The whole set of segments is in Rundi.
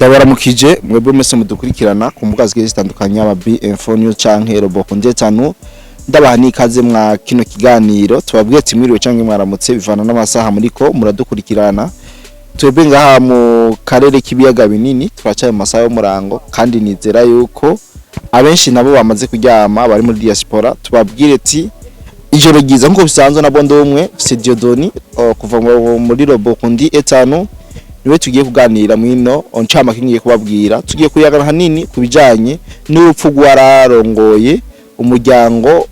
Ndabaramukije mwebwe mwese mudukurikirana ku mbuga zigiye zitandukanye, aba B-Info News canke Roboko Njetanu. Ndabaha n'ikaze mwa kino kiganiro. Tubabwiye ati mwiriwe canke mwaramutse, bivana n'amasaha muriko muradukurikirana. Twebwe ngaha mu karere k'ibiyaga binini turacaye mu masaha y'umurango, kandi nizera yuko abenshi nabo bamaze kuryama bari muri diaspora. Tubabwire ati ijoro ryiza. Nkuko bisanzwe na bondo umwe, c'est Dieudonné kuva muri Roboko ndi etanu, niwe tugiye kuganira mwino ncamake. Ngiye kubabwira, tugiye kuyagana hanini ku bijanye n'urupfu rwararongoye umuryango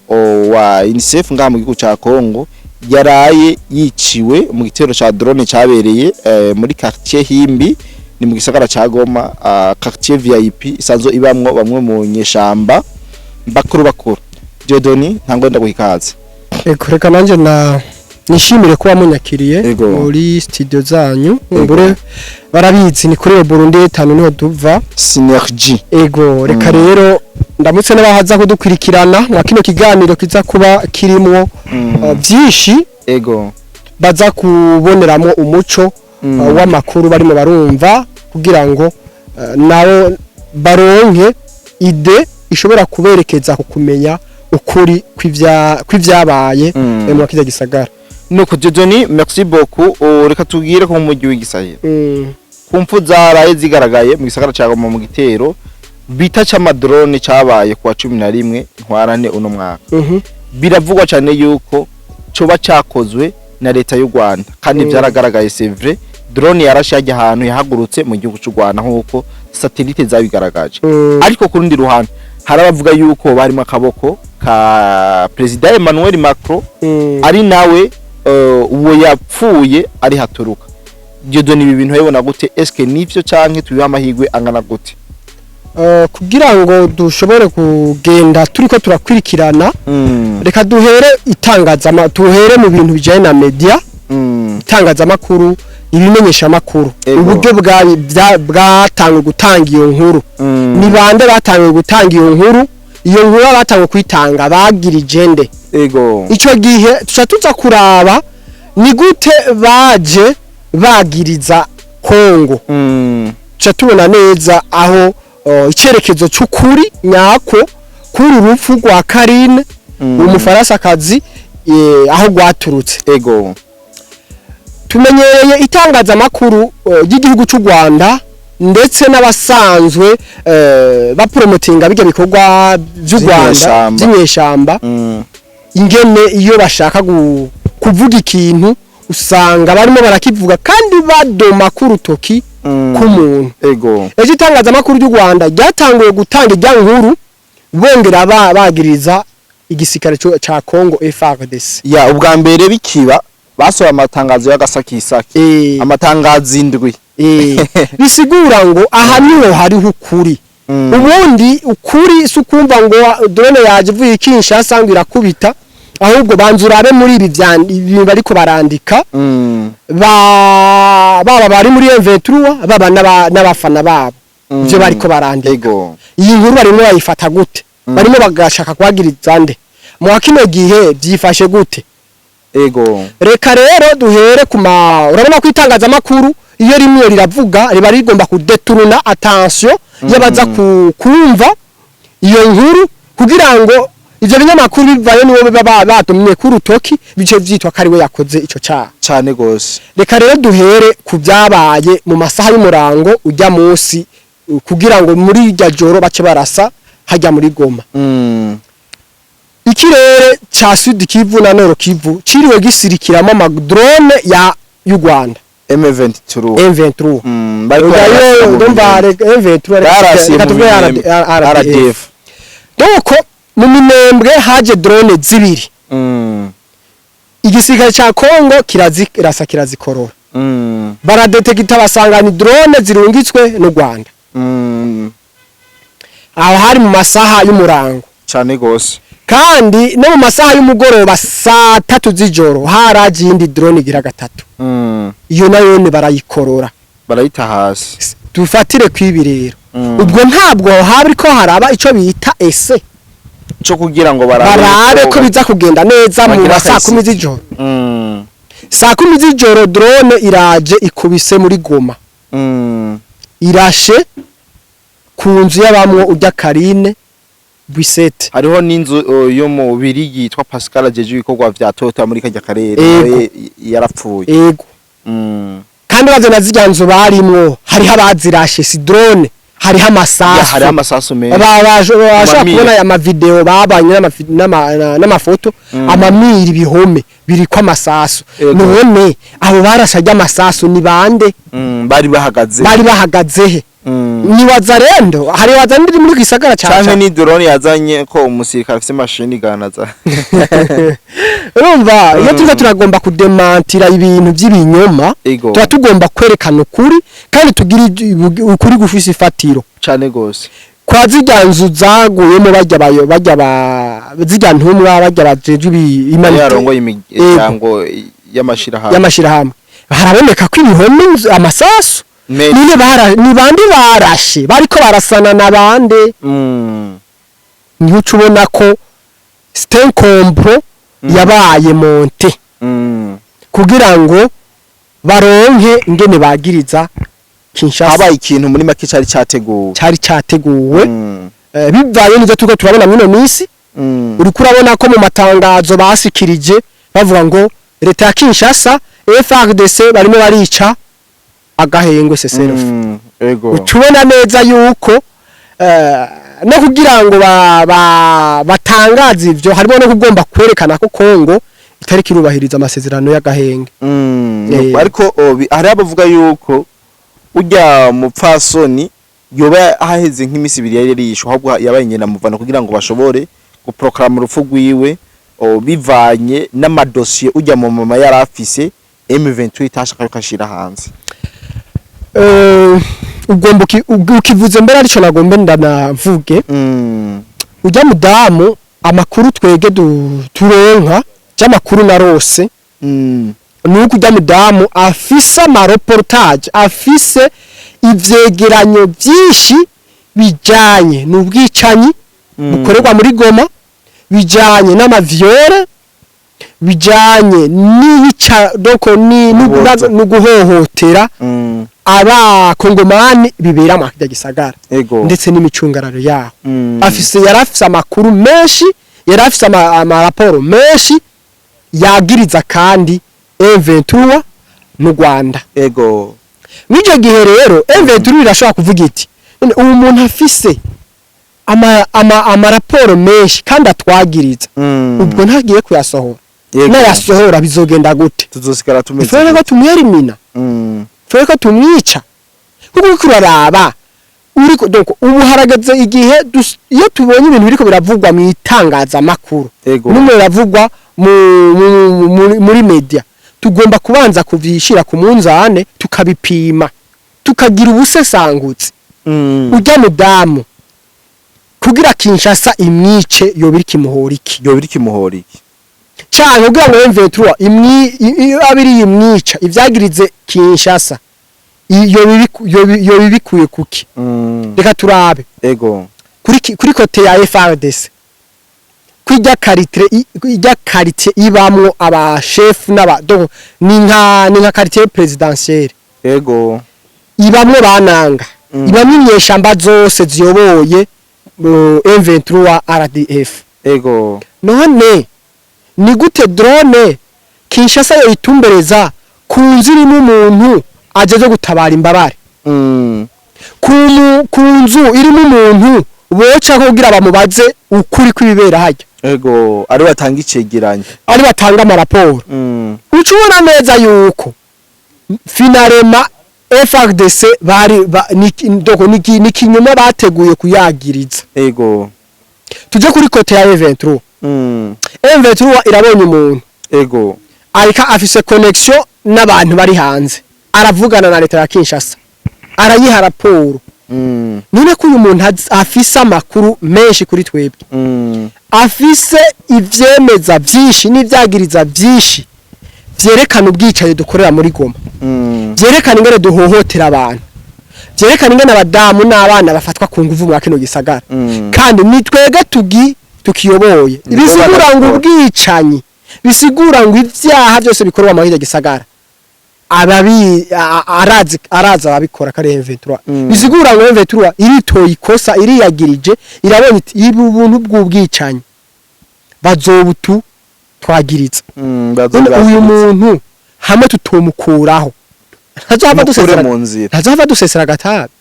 wa UNICEF ngaha mu gihugu ca Congo, yaraye yiciwe mu gitero ca drone cabereye muri quartier Himbi, ni mu gisagara ca Goma, quartier VIP isanzwe ibamwo bamwe mu nyeshamba bakuru bakuru. Dieudonné, ntango ndaguha ikaze. Ego, reka nanjye na nishimire kuba munyakiriye muri studio zanyu. Mbure barabizi, ni kuri Burundi tanu niho duva. Synergie. Ego, reka rero ndamutse n'abahaza kudukurikirana mwa kino kiganiro kiza kuba kirimwo byinshi baza kuboneramo umuco w'amakuru barimo barumva, kugira ngo nabo baronke idée ishobora kuberekeza ku kumenya ukuri kw'ivyabaye mu kirya gisagara. Nuko Dieudonné, merci beaucoup. Reka tubwire ko mu mujyi w'igisahira ku mpfu zaraye zigaragaye mu gisagara ca Goma mu gitero bita c'ama drone cabaye kuwa 11 ntwarane uno mwaka, biravugwa cyane yuko coba cakozwe na leta y'u Rwanda, kandi vyaragaragaye, c'est vrai, drone yarashe hajya ahantu yahagurutse mu gihugu c'u Rwanda nkuko satellite zabigaragaje. Ariko ku rundi ruhande hari abavuga yuko barimo akaboko ka Perezida Emmanuel Macron, ari nawe uwo yapfuye ari haturuka. Dieudonné, ibi bintu ubibona gute? Eske nivyo canke tubiha amahirwe angana gute? Kugira ngo dushobore kugenda turiko turakwirikirana, reka duhere itangazama, duhere mu bintu bijanye na media, itangazamakuru, ibimenyeshamakuru, uburyo bwatanguye gutanga iyo nkuru. Ni bande batanguye gutanga iyo nkuru? Iyo nkuru batanguye kuyitanga bagirije nde? Ico gihe tuca tuza kuraba ni gute baje bagiriza Kongo. Tuca tubona neza aho icerekezo c'ukuri nyako kuri urupfu rwa Karine, umufaransa-kazi, aho rwaturutse. Tumenyereye itangazamakuru ry'igihugu cy'u Rwanda, ndetse n'abasanzwe bapromotinga bijya bikorwa by'u Rwanda vy'inyeshamba. By'inyeshamba, ingene iyo bashaka kuvuga ikintu usanga barimo barakivuga kandi badoma k'urutoki k'umuntu. Ejo itangazamakuru ry'u Rwanda ryatanguye gutanga ijya nkuru, bongera bagiriza igisirikare ca Congo, FARDC. Ya, ubwa mbere bikiba basohoye amatangazo y'agasakisaki, amatangazo indwi. Bisigura ngo aha niho hariho ukuri. Ubundi ukuri si ukumva ngo drone yaje ivuye i Kinshasa ngo irakubita, ahubwo banza urabe muri ibi ibi bariko barandika, baba bari muri M23, baba n'abafana babo, ivyo bariko barandika. Iyi nkuru barimo bayifata gute? Barimo bagashaka kwagiriza nde? Mu kino gihe byifashe gute? Reka rero duhere ku ma, urabona ko itangazamakuru iyo rimwe riravuga riba rigomba kudétourna attention y'abaza kumva iyo nkuru, kugira ngo ivyo binyamakuru bivayo niwo biba badomye ku rutoki, bice vyitwa ko ari we yakoze ico caha. Cane gose. Reka rero duhere ku byabaye mu masaha y'umurango ujya munsi, kugira ngo muri irya joro bace barasa hajya muri Goma. Ikirere ca Sud Kivu na Nord Kivu ciriwe gisirikiramo ama drone ya y'u Rwanda. M23. M23. Bariko bararasa Ndayo mu ndumva Minembwe. M23, Barasiye reka mu tuvuge Minembwe. RDF. RDF. Donc mu Minembwe haje drone zibiri. Igisirikare ca Congo kirazirasa, kirazikorora. Baradetekita, basanga ni drone zirungitswe n'u Rwanda. Aho hari mu masaha y'umurango. Cane gose. Kandi no mu masaha y'umugoroba, saa 3 z'ijoro, haraje iyindi drone igira gatatu. Iyo nayo ni barayikorora. Barayita hasi. Dufatire kwibi rero. Ubwo ntabwo haba ko haraba ico bita ese co kugira ngo barabe barabe ko biza kugenda neza mu bagira ma saa akayisi. 10 z'ijoro. Saa 10 z'ijoro drone iraje ikubise muri Goma. Irashe ku nzu y'abamwo urya Karine Buisette. Hariho n'inzu yo mu Birigi yitwa Pascal, ajeje ibikorwa vya Toyota muri kajya karere. Ego. Nawe yarapfuye. Ego. Kandi baze na zirya nzu barimwo, hariho abazirashe, si drone, hariho Ya, amasasu. hariho amasasu menshi. Bashobora Amamiri. kubona aya mavideo babanye n'amafoto, amamiri, ibihome biriko amasasu. Ego. None abo barashe arya amasasu ni bande? Bari bahagaze. Bari bahagaze he? Ni Wazalendo? Hari Wazalendo iri muri gisagara ca Canke ni drone yazanye ko umusirikare afise machine gun za. Urumva, iyo turiko turagomba kudemantira ibintu by'ibinyoma, Ego. tuba tugomba kwerekana ukuri, kandi tugira ukuri gufise ifatiro. Cane gose. Kwa zirya nzu zaguyemo bajya bayo, bajya ba zirya ntumwa, bajya bajejwe imanite Yarongoye imiryango y'amashirahamwe. Y'amashirahamwe, haraboneka ko ibihome amasasu. Menshi. None ni bande barashe? Bariko barasana na bande? Niho uca ubona ko c'est un complot yabaye monté kugira ngo baronke ingene bagiriza Kinshasa. Habaye ikintu muri make cari categuwe. Cari categuwe. Bivaye n'ivyo turiko turabona mw'ino minsi, uriko urabona ko mu matangazo basikirije bavuga ngo leta ya Kinshasa, FARDC barimo barica agahengwe, cessez-le-feu. Ego. Uca ubona neza yuko no kugira ngo batangaze ivyo, harimo no kugomba kwerekana ko Kongo itariko irubahiriza amasezerano y'agahenge. Ariko hari abavuga yuko urya mupfasoni yoba haheze nk'imisi 2 yari yarishwe, ahubwo yabaye ngenda muvana kugira ngo bashobore guproklama urupfu rwiwe, bivanye n'amadosiye urya mu mama yari afise M23 itashaka yuko ashira hanze. Ugomba ukivuze mbere, arico nagombe ndanavuge. Urya mudamu, amakuru twege turonka, cy'amakuru narose, nuko urya mudamu afise amareportage, afise ivyegeranyo vyinshi bijanye n'ubwicanyi bukorerwa muri Goma, bijanye n'amaviole, bijanye n'iyica, donc ni Ubuhoza. n'uguhohotera abakongomani bibera mu kirya gisagara, Ego. ndetse n'imicungararo yaho. Afise, yari afise amakuru menshi, yari afise amaraporo menshi yagiriza kandi M23 n'u Rwanda. Ego. Mw'icyo gihe rero M23 irashobora kuvuga iti: "None ubu muntu afise amaraporo menshi kandi atwagiriza, ubwo ntagiye kuyasohora? Yego. Nayasohora bizogenda gute? Tuzosigara tumeze Ifere ko tumwerimina, ifere ko tumwica." Kuko uriko uraraba, uriko, donc ubu harageze igihe iyo tubonye ibintu biriko biravugwa mu itangazamakuru, Ego. bimwe biravugwa muri media, tugomba kubanza kuvyishira ku munzane, tukabipima, tukagira ubusesangutsi. Urya mudamu, kugira Kinshasa imwice, yobira ikimuhora iki? Yobira ikimuhora iki? Canke kugira ngo M23 abiri imwica, ivyagirize Kinshasa, yo bibikuye kuki? Reka turabe. Ego. Kuri côté ya FARDC, kwijya quartier, ijya quartier ibamwo aba chef n'aba, donc ni nka quartier présidentielle. Ego. Ibamwo bananga, ibamwo inyeshamba zose ziyoboye M23 RDF. Ego. None ni gute drone Kinshasa yoyitumbereza ku nzu irimo umuntu ajeje gutabara imbabare, ku nzu irimo umuntu boca kugira bamubaze ukuri kw'ibibera hajya? Ego, ari batanga icegeranyo. Ari batanga amaraporo. Uca ubona neza yuko finalement FARDC bari donc ni kinyoma bateguye kuyagiriza. Ego. Tuje kuri côté ya M23. M23 irabonye umuntu, Ego. ariko afise connexion n'abantu bari hanze, aravugana na leta ya Kinshasa, arayiha raporo. None ko uyu muntu afise amakuru menshi kuri twebwe, afise ivyemeza vyinshi n'ivyagiriza vyinshi vyerekana ubwicanyi dukorera muri Goma, vyerekana ingene duhohotera abantu, vyerekana ingene abadamu n'abana bafatwa ku nguvu mwa kino gisagara, kandi ni twebwe tukiyoboye, Nibo bisigura ngo banabikora. ubwicanyi, bisigura ngo ivyaha byose bikorwa muri kino gisagara. Ababi arazi, arazi ababikora kare M23. Bisigura ngo M23 iritoye ikosa, iriyagirije, irabonye iti ibi ubuntu bw'ubwicanyi bazobutu twagiritse. None uyu muntu hamwe tutomukuraho ntazohava Mukure dusesera mu nzira. Ntazohava dusesera agatabi.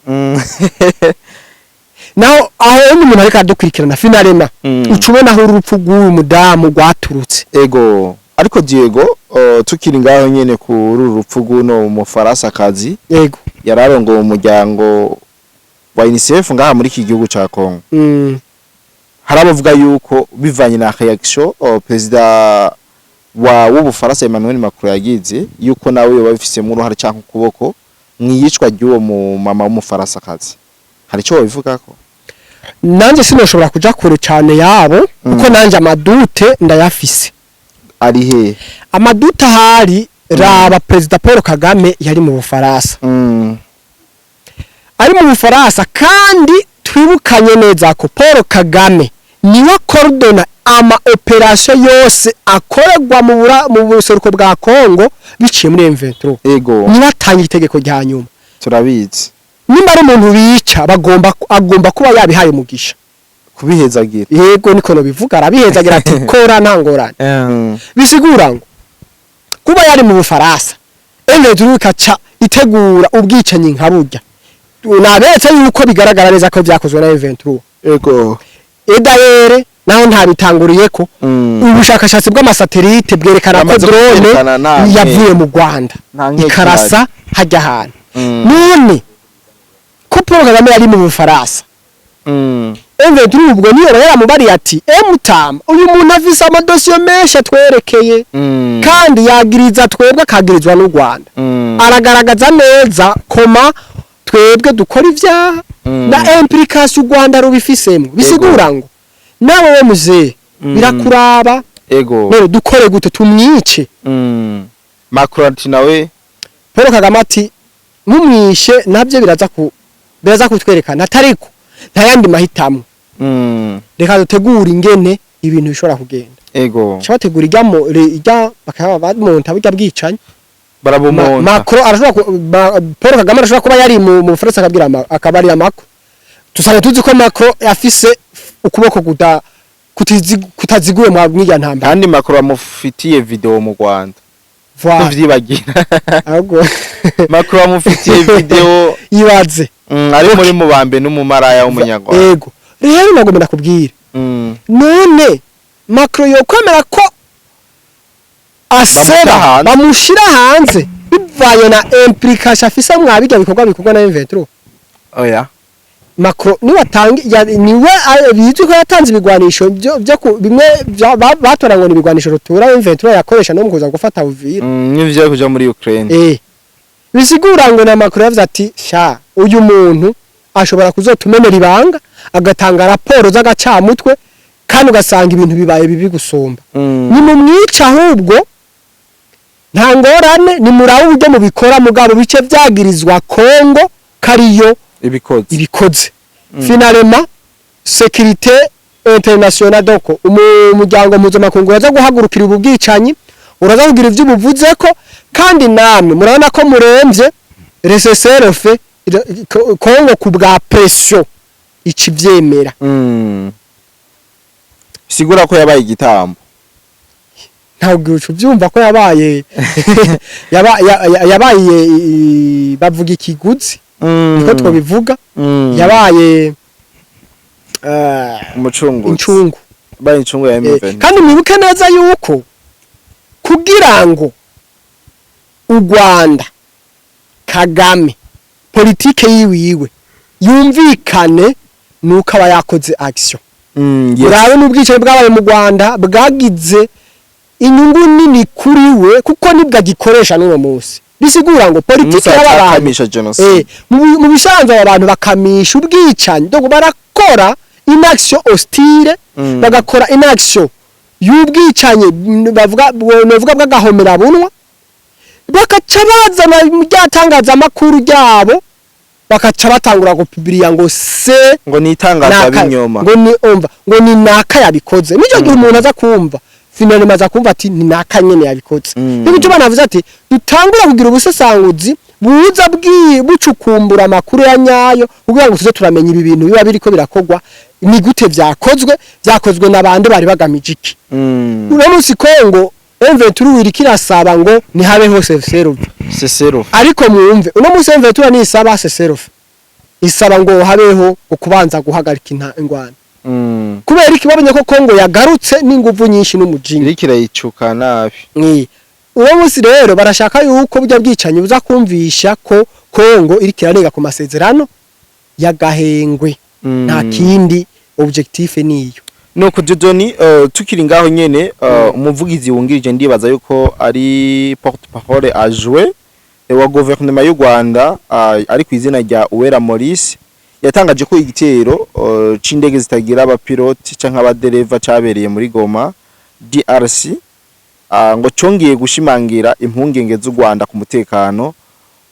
Naho aho umuntu ariko aradukurikirana, finalement uca ubona aho urupfu rw'uyu mudamu rwaturutse. Ego, ariko Diego, tukiri ngaho nyene kuri uru rupfu rw'uno mufaransa kazi yararongoye umuryango wa UNICEF ngaha muri iki gihugu ca Congo, hari abavuga yuko bivanye na réaction perezida wa w'Ubufaransa Emmanuel Macron yagize, yuko nawe yoba bifisemo uruhare canke ukuboko mwiyicwa ry'uwo mu mama w'umufaransa kazi. Hari ico wabivugako? Nanjye sinoshobora kuja kure cane yabo, kuko nanjye ama doutes ndayafise. Ari he? Ama doutes ahari, raba perezida Paul Kagame yari mu Bufaransa, ari mu Bufaransa, kandi twibukanye neza ko Paul Kagame niwe coordonna ama opérations yose akorerwa mu buseruko bwa Congo biciye muri M23. Niwe atanga itegeko rya nyuma. Turabizi. Nimba ari umuntu bica, bagomba agomba kuba yabihaye umugisha. Kubihezagira. Yego, niko no bivuga, arabihezagira ati kora nta ngorane. Bisigura ngo kuba yari mu Bufaransa, M23 ikaca itegura ubwicanyi nka burya, naberetse yuko bigaragara neza ko vyakozwe na M23. Edayere naho ntabitanguriye ko ubushakashatsi bw'ama satellites bwerekana ko Bamaze drone kuvyerekana nta yavuye mu Rwanda nta nkeka. ikarasa hajya ahantu. None ko Paul Kagame yari mu Bufaransa, M23 ubwo niyo yaramubariye ati emutama uyu muntu afise amadosiye menshi atwerekeye, kandi yagiriza twebwe, akagirizwa n'u Rwanda, aragaragaza neza koma twebwe dukora ivyaha na implication u Rwanda rubifisemo. Bisigura ngo nawe we muzee birakuraba. None dukore gute? Tumwice? Macron ati nawe Paul Kagame ati mumwishe nabyo biraza kutwerekana, atariko nta yandi mahitamo, reka dutegure ingene ibintu bishobora kugenda. Cha bategura ijya mo ijya bakaba bamonta burya bwicanyi. Barabumonta. Macron arashobora Paul Kagame arashobora kuba yari mu Bufaransa, akabwira akabarira Macron. Tusanzwe tuzi ko Macron afise ukuboko kutaziguye mu mwirya ntambara. Kandi Macron bamufitiye vidéo mu Rwanda. Voilà. Tuvyibagira. Ahubwo Macron bamufitiye vidéo. Ibaze. Ari muri mubambe n'umumaraya w'umunyarwanda. Ego, rero nagomba ndakubwira, none Macron yokwemera ko aseba hanze. Bamushira hanze bivanye na implication afise mwabirya bikorwa bikorwa na M23? Oya. Macron niwe atanga niwe bizwi ko yatanze ibigwanisho byo bimwe batora ngo ni ibigwanisho rutura M23 yakoresha no mu kuza gufata Uvira. N'ivyo kuja muri Ukraine. Bisigura ngo na Macron yavuze ati sha uyu muntu ashobora kuzotumenera ibanga, agatanga raporo z'agacamutwe, kandi ugasanga ibintu bibaye bibi gusumba. Ni mumwica ahubwo nta ngorane, ni murabe uburyo mubikora, mugabo bice byagirizwa Kongo kariyo ibikoze. Ibikoze. Finalement sécurité internationale, donc umuryango mpuzamakungu uraza guhagurukira ubu bwicanyi, uraza kugira ivyo ubuvuze ko, kandi namwe murabona ko muremvye cessez-le-feu, Kongo ku bwa pression ikivyemera. Sigura ko yabaye igitambo. Ntabwo uca ubyumva ko yabaye yabaye bavuga ikiguzi, niko twobivuga, yabaye umucunguzi. Incungu. Yabaye incungu ya M23. Kandi mwibuke neza yuko kugira ngo u Rwanda, Kagame, politike yiwiwe yumvikane nuko aba yakoze action. Urabe n'ubwicanyi bwabaye mu Rwanda bwagize inyungu nini kuri we, kuko nibwo agikoresha n'uno munsi. Bisigura ngo politike y'aba bantu akamisha genocide. Mu bisanzwe aba bantu bakamisha ubwicanyi, donc barakora une action hostile, bagakora une action y'ubwicanyi, bavuga bavuga bw'agahomera bunwa, bakaca bazana rya tangazamakuru ryabo, bakaca batangura gupublier ngo se ngo ni itangaza naka binyoma. Ngo ni umva ngo ni naka yabikoze. Nicyo gihe umuntu aza kumva Finalement aza kumva ati ni naka nyene yabikoze. Nico gituma navuze ati dutangura kugira ubusesanguzi buza bucukumbura amakuru ya nyayo, kugira ngo tuze turamenya ibi bintu biba biriko birakorwa, ni gute vyakozwe, vyakozwe n'abandi, bari bagamije iki. Uno munsi Kongo M23 iriko irasaba ngo ntihabeho cessez-le-feu. Cessez-le-feu. Ariko mwumve, uno munsi M23 nisaba cessez-le-feu, isaba ngo habeho kubanza guhagarika ingwano. Kubera iki? Babonye ko Kongo yagarutse n'inguvu nyinshi n'umujinya. Iriko irayicuka nabi. Ni uwo munsi rero barashaka yuko burya bwicanyi buza kumvisha ko Kongo iriko irarenga ku masezerano y'agahengwe. Nta kindi, objectif niyo. Nuko Dieudonné, tukiri ngaho nyene, umuvugizi wungirije, ndibaza yuko ari porte parole adjoint wa gouvernement y'u Rwanda, ari ku izina rya Uwera Maurice, yatangaje ko igitero c'indege zitagira abapiloti canke abadereva cabereye muri Goma, DRC, ngo congeye gushimangira impungenge z'u Rwanda ku mutekano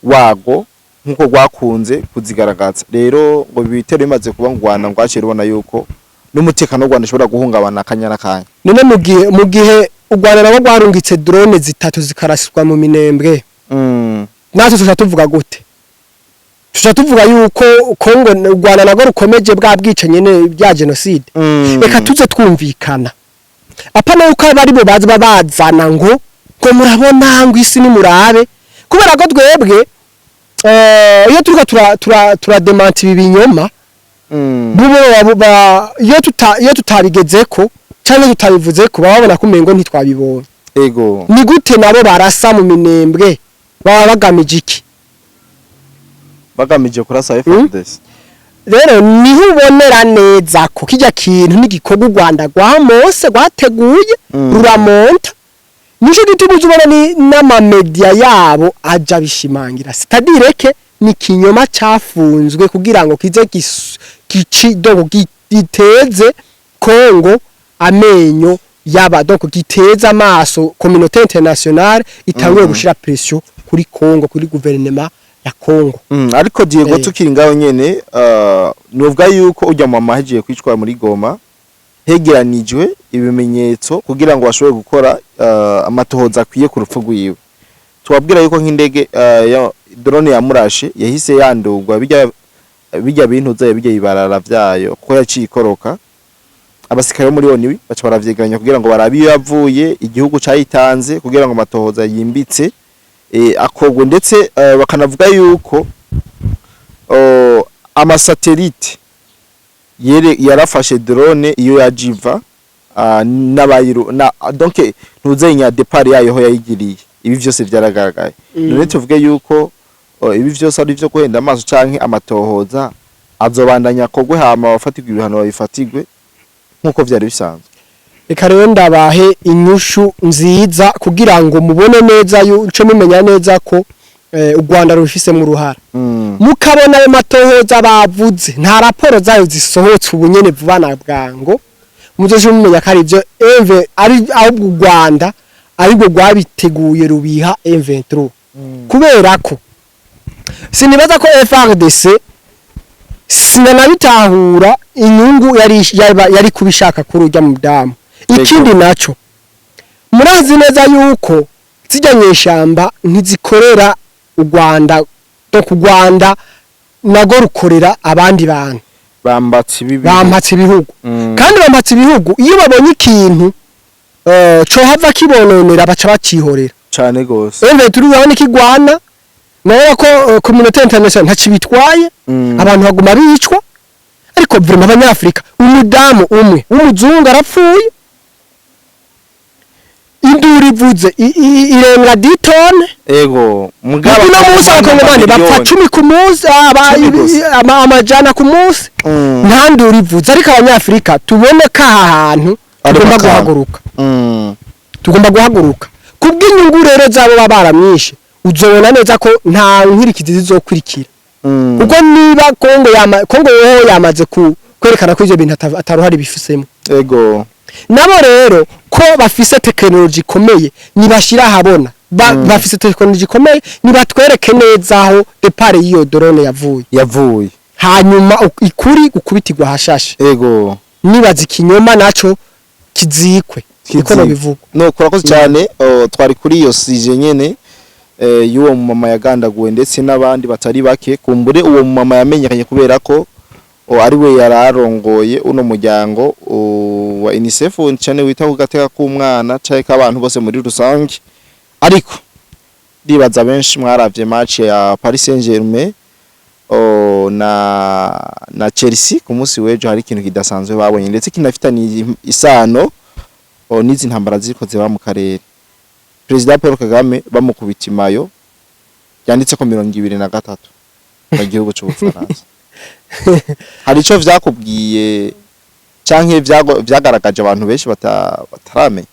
wago nkuko rwakunze kuzigaragaza. Rero ngo ibi bitero bimaze kuba mu Rwanda, ngo haciye rubona yuko n'umutekano w'u Rwanda ushobora guhungabana akanya n'akanya. None mu gihe u Rwanda nabo rwarungitse drone zitatu zikarasirwa mu Minembwe, natwe tuca tuvuga gute? Tuca tuvuga yuko Kongo, u Rwanda nagwo rukomeje bwa bwicanyi nyene bya genocide. Reka tuze twumvikana, apana yuko bari bo baza babazana ngo murabona, ngo isi nimurabe, kubera ko twebwe iyo turiko tura démenti ibi binyoma, bubo iyo tutabigezeko cyangwa tutabivuzeko, baba babona ko umengo ntitwabibonye. Ni gute nabo barasa mu Minembwe? Baba bagamije iki? Bagamije kurasa FARDC. Rero niho ubonera neza ko kijya kintu n'igikorwa u Rwanda rwamose rwateguye, ruramonta. Nico gituma uza ubona ni n'amamedia yabo aja bishimangira, c'est-à-dire que ni kinyoma cafunzwe kugira ngo kize gici, donc giteze Kongo amenyo yaba, donc giteze amaso communauté internationale itanguye gushira pression kuri Kongo, kuri gouvernement ya Kongo. Ariko Diego, tukiri ngaho nyene, nuvuga yuko ujya mu mama hagiye kwicwa muri Goma, hegeranijwe ibimenyetso kugira ngo bashobore gukora amatohoza akwiye ku rupfu rwiwe. Tubabwira yuko nk'indege ya drone yamurashe yahise yandurwa, bijya bintu zayo, bijya ibarara vyayo, kuko yaciye ikoroka. Abasirikare bo muri ONU baca baravyegeranya kugira ngo barabe iyo yavuye, igihugu cayitanze, kugira ngo amatohoza yimbitse akorwe. Ndetse bakanavuga yuko amasatelite yarafashe drone iyo yajiva, n'abayiru na donc ntuzenya départ yayo ho yayigiriye. Ibi vyose vyaragaragaye. None tuvuge yuko ibi vyose ari vyo guhenda amaso, canke amatohoza azobandanya akorwe, hama abafatirwa ibihano babifatirwe nk'uko vyari bisanzwe? Reka rero ndabahe inyushu nziza kugira ngo mubone neza, ico mumenya neza ko u Rwanda rubifisemo uruhara. Mukabona ayo matohoza bavuze, nta raporo zayo zisohotse ubu nyene vuba na bwango, muzoje mumenya ko ari ivyo eve ari, ahubwo u Rwanda aribwo rwabiteguye rubiha M23. Kubera ko sinibaza ko FARDC, sinanabitahura inyungu yari kubishaka kuri urya mudamu. Ikindi naco, murazi neza yuko zijya nyeshamba ntizikorera u Rwanda, do ku Rwanda nago rukorera abandi bantu. Bambatse ibibi. Bampatse ibihugu. Kandi bampatse ibihugu, iyo babonye ikintu co hava kibononera, baca bacihorera. Cane gose. Emve turi urabona ikigwana nawe ko communauté internationale ntacibitwaye. Abantu baguma bicwa, ariko vraiment abanyafrika, umudamu umwe w'umuzungu arapfuye, induru ivuze irenga 10 tonnes. Ego, mugabo uno munsi abakongomani bapfa 10 ku munsi, 10 gusa. Amajana ku munsi. Nta nduru ivuze, ariko abanyafrika tubone ko aha hantu Ari tugomba bakanga. guhaguruka. Tugomba guhaguruka kubw'inyungu rero zabo baba baramwishe. Uzobona neza ko nta nkirikizi zizokurikira. Kuko niba Kongo yama Kongo yoho yamaze kwerekana ko ivyo bintu ataruhari bifisemo. Nabo rero ko bafise technology ikomeye, nibashira ahabona bafise technology ikomeye, nibatwereke neza aho départ y'iyo drone yavuye. Yavuye. Hanyuma ikuri gukubitirwa hashashe. Nibaza ikinyoma naco kizikwe. Niko nobivuga. No kurakoze cyane. Oh, twari kuri iyo sujet nyene y'uwo mumama yagandaguwe ndetse n'abandi batari bake. Kumbure uwo mumama yamenyekanye kubera ko ari we yararongoye uno muryango wa UNICEF cyane wita ku gateka k'umwana canke k'abantu bose muri rusange. Ariko ndibaza benshi mwaravye match ya Paris Saint-Germain na Chelsea ku munsi w'ejo. Hari ikintu kidasanzwe babonye ndetse kinafitaniye isano n'izi ntambara ziriko ziba mu karere. Perezida Paul Kagame bamukubita imayo yanditse ko 23 mu gihugu c'Ubufaransa. Hari ico vyakubwiye canke vyagaragaje abantu benshi bataramenya?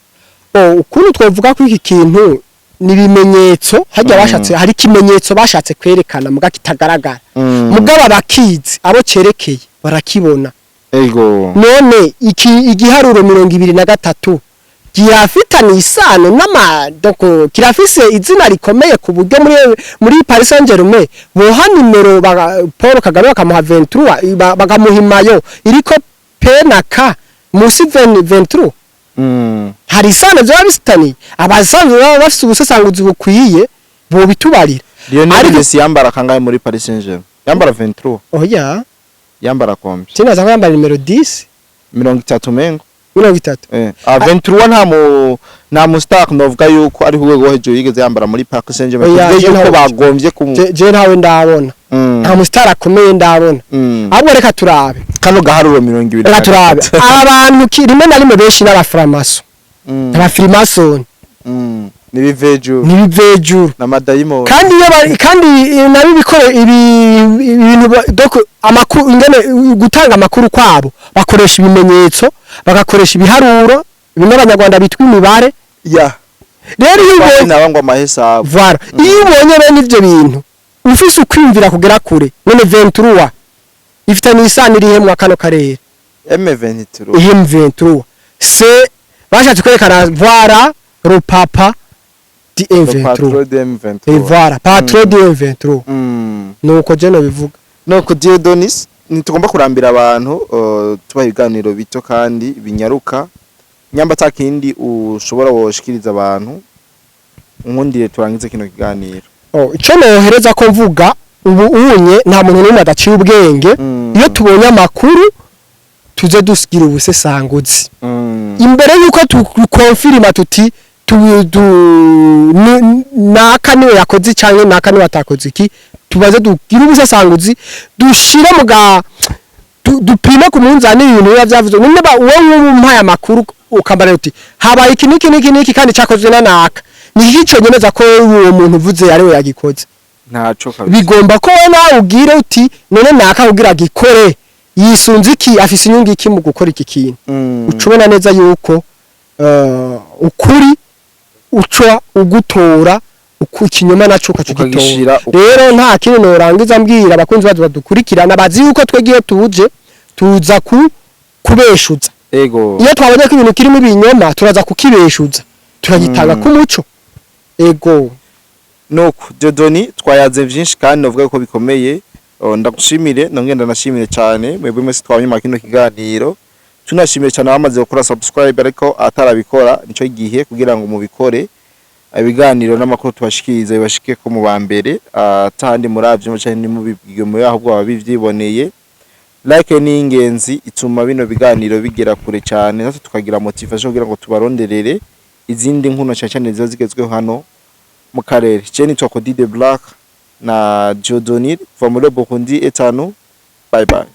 Oh, ukuntu twavuga ko iki kintu ni ibimenyetso hajya bashatse, hari ikimenyetso bashatse kwerekana muga kitagaragara, mugabo abakizi, abo cerekeye, barakibona. None iki igiharuro 23 kirafitanye isano n'ama, donc kirafise izina rikomeye ku buryo muri Paris Saint-Germain boha nimero Paul Kagame bakamuha 23, bakamuha imayo iriko P na K musi 23. Hari isano byaba bifitaniye. Abasanzwe baba bafise ubusesanguzi bukwiye bobitubarira. Lionel Ariko Messi yambara kangahe muri Paris Saint-Germain? Yambara 23? Oya. Yambara combien? Sinaza ko yambara nimero 10. 30 mengo. 30. 23, nta mu star novuga yuko ari ku rwego rwo hejuru yigeze yambara muri Paris Saint-Germain Oya, kuburyo je yuko bagombye ku Je ntawe ndabona. Nta musitari akomeye ndabona. Ahubwo reka turabe. Kano gaharuro 20 Reka turabe abantu rimwe na rimwe benshi n'abaframaso, abafrimasoni. Nibiveju. N'ibivejuru. N'amadayimoni. Kandi iyo kandi nabo ibikore ibi ibintu donc amakuru, ingene gutanga amakuru kwabo, bakoresha ibimenyetso, bagakoresha ibiharuro bimwe Abanyarwanda bitwa imibare. Rero iyo ubonye nabo ngo amahesabu. Voilà, iyo ubonye bene ivyo bintu ufise ukwiyumvira kugera kure, none 23 ifitanye isano irihe mu kano karere? M23. M23, c'est bashatse kwerekana, voilà, le papa du Le M23. patron de M23. Et voilà, patron du M23. Nuko je nobivuga. Nuko Dieudonnis, ntitugomba kurambira abantu, tubaha ibiganiro bito kandi binyaruka. Nyamba atakindi ushobora woshikiriza abantu, nkundire turangize kino kiganiro. Oh, ico nohereza ko mvuga, ubu unye nta muntu n'umwe adaciye ubwenge. Iyo tubonye amakuru, tuze dusigira ubusesanguzi imbere yuko tukonfirima tuti naka niwe yakoze canke naka niwe atakoze iki. Tubaze, dugire ubusesanguzi, dushire mu ga dupime ku munzani ibintu biba vyavuzwe. None ba wowe nk'ubu umpaye amakuru ukambarira uti habaye iki niki niki niki kandi cakozwe na naka, ni iki conyemeza ko uwo muntu uvuze ari we yagikoze? Ntaco kabisa. Bigomba ko wowe nawe ubwire uti none naka kugira agikore yisunze iki, afise inyungu iki mu gukora iki kintu? Uca ubona neza yuko ukuri uca ugutora, ikinyoma naco ukaca ugitora. Ukagishira Rero nta kintu norangiza mbwira abakunzi bacu badukurikirana, bazi yuko twegiye tuje tuza ku kubeshuza. Iyo twabonye ko ibintu kirimo ibinyoma, turaza kukibeshuza, turagitanga ku muco. Ego. Nuko Dieudonné, twayaze vyinshi kandi novuga ko bikomeye. Oh, ndagushimire, nongera ndanashimire cyane mwebwe mwese twabonye kino kiganiro. Tunashimiye cyane abamaze gukora subscribe, ariko atarabikora nico gihe kugira ngo mubikore, ibiganiro n'amakuru tubashikiriza bibashike ko mu ba mbere. Atandi muravyo cyane nimubibwirwe muri ahubwo ababivyiboneye. Like ni ingenzi, ituma bino biganiro bigera kure cyane, natwe tukagira motivation kugira ngo tubaronderere izindi nkuru cyane cyane ziba zigezweho hano mu karere. Je nitwa Cody de Black na Dieudonné kuva muri Burundi etanu. Bye bye.